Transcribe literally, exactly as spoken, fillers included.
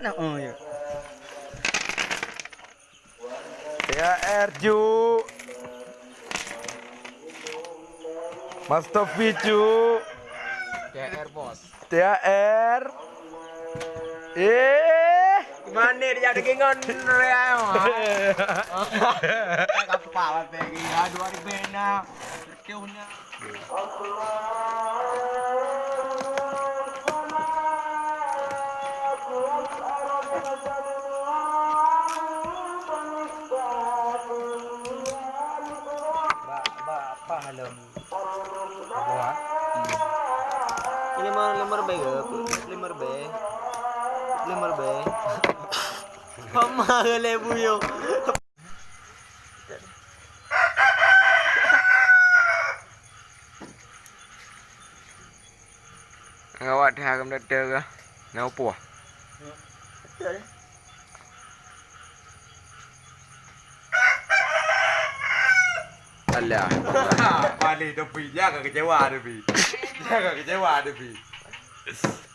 Nah, oh ya. T H R, Cuk. Mas Tofi, Cuk. T H R, Bos. T H R. Eh. Mana dia daging ngon real? Kapal lagi. Aduh, ada bena. Keuhnya. Ba, ba, apa halam? Apa, ha? Ini mah nomor B ke? Nomor B. Nomor B. Pama ke lebu yo. Ngawat ha gam doktor ke? Ngau puah. Alah. Paling tepi, jangan kecewa tepi. Jangan kecewa tepi.